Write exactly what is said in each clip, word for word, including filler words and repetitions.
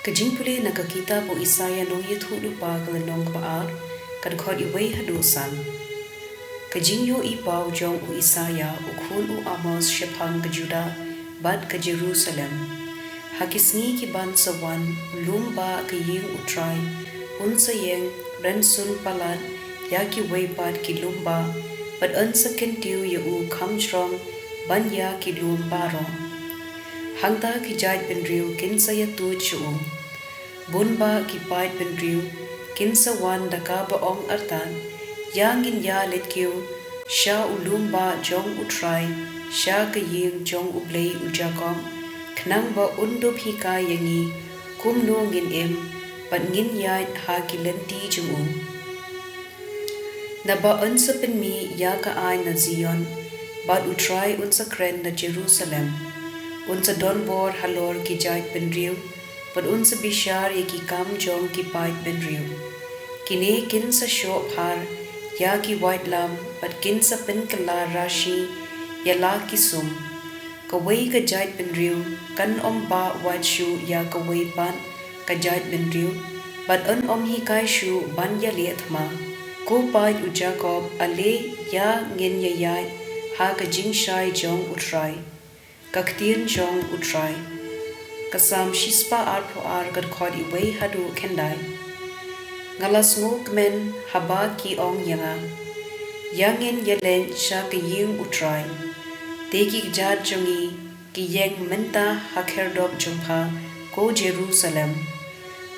Ka jingpule na ka kitab u Isaïah nongïathuhlypa, ka lynnong kaba ar, ka dkhot wei haduh san. Ka jingïohi paw jong u Isaïah u khun u Amoz shaphang ka Judah bad ka Jerusalem. Ha ki sngi ki ban sa wan, u lum ba ka ïing u Trai un sa ïeng rynsun palat ïa kiwei pat ki lum ba, bad yn sa kyntiew ïa u kham jrong ban ïa ki lum baroh. Hangta ki jaitbynriew kin sa ïatuid sha u. Bun ba ki paid bynriew kin sa wan da kaba ong artat, ïa ngin ïa leit kiew sha u lum ba jong u Trai, sha ka ïing jong u Blei u Jakob, khnang ba un dup hikai ïa ngi kumno ngin im, bad ngin ïaid ha ki lynti jong u. Naba yn sa pynmih ïa ka aiñ na Zion, bad u Trai un sa kren na Jerusalem. Un sa donbor halor ki jaitbynriew, bad un sa bishar ïa ki kam jong ki paid bynriew. Kine kin sa shoh phar ïa ki waitlam, bad kin sa pynkylla rashi ïa la ki sum. Kawei ka jaitbynriew kan ym bah wad shuh ïa kawei pat ka jaitbynriew, bad yn ym hikai shuh ban ïaleh thma. Ko paid u Jakob, ale ïa ngin ïaid ha ka jingshai jong u Trai. Ka ktien jong u Trai. Ka Salm shispah arphew ar, ka dkhot wei haduh khyndai. Nga la sngewkmen haba ki ong ïa nga, ïa ngin ïaleit sha ka ïing u Trai. Te ki kjat jong ngi ki ïeng mynta ha khyrdop jong pha, ko Jerusalem.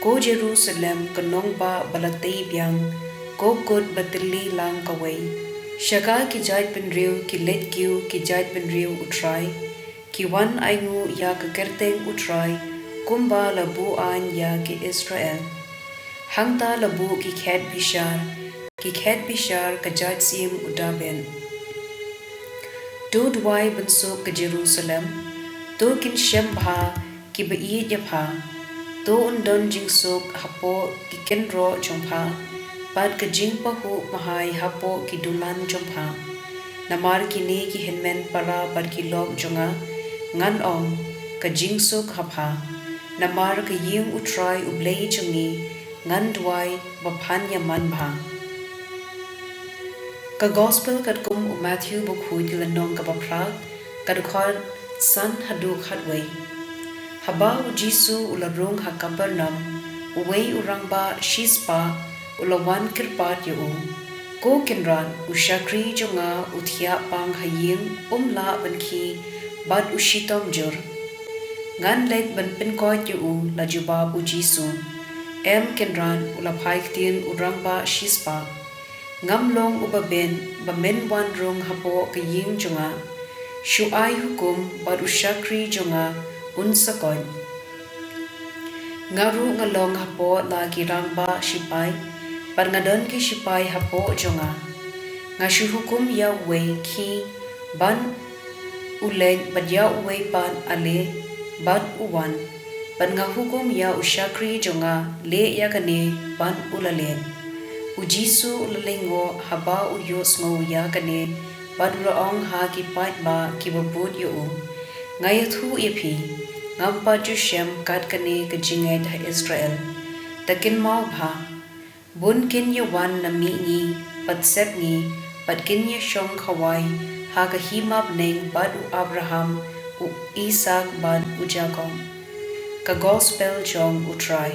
Ko Jerusalem, ka nongbah ba la tei biang, ko kut ba tylli lang kawei. Sha ka ki jaitbynriew ki leit kiew, ki jaitbynriew u Trai, ki wan ainguh ïa ka kyrteng u Trai, kumba la buh aiñ ïa ki Israel. Hangta la buh ki khet bishar, ki khet bishar ka jait sim u Dabid. To duwai bynsuk ka Jerusalem, to kin shem bha kiba ïeit ïa pha. To un don jingsuk hapoh ki kynroh jong pha, bad ka jingpahuh mahai hapoh ki dulan jong pha. Namar kine ki hynmen para bad ki lok jong nga, ngan ong, ka jingsuk ha pha. Namar ka ïing u Trai u Blei jong ngi, ngan duwai ba phan ïa man bha. Ka Gospel katkum u Matthew bakhuid, lynnong kaba phra, ka dkhot san haduh khatwei. Haba u Jisu u la rung ha Kapernaum, uwei u rangbah shispah u la wan kyrpad ïa u. Ko Kynrad, u shakri jong nga u thiah pang ha ïing, um lah ban khie bad u shitom jur. Ngan leit ban pynkoit ïa u, la jubab u Jisu. Em Kynrad, u la phai ktien u rangbah shispah. Ngam long uba beit ba men wan rung hapoh ka ïing jong nga. Shu ai hukum bad u shakri jong nga un sa koit. Nga ruh nga long hapoh la ki rangbah shipai, bad nga don ki shipai hapoh jong nga. Nga shu hukum ïa uwei, khie, bad u leit, bad ïa uwei pat, ale, bad u wan. Bad nga hukum ïa u shakri jong nga, leh ïa kane, bad u la leh. U Jisu u la lyngngoh haba u ïohsngew ïa kane, bad u la ong ha ki paidbah kiba bud ïa u. Nga ïathuh ïa phi, ngam pat ju shem kat kane ka jingngeit ha Israel. Ta kynmaw bha, bun kin ïa wan na mihngi, bad sepngi, bad kin ïa shong khawai ha ka hima bneng bad u Abraham, u Isaak bad u Jakob. Ka Gospel jong u Trai.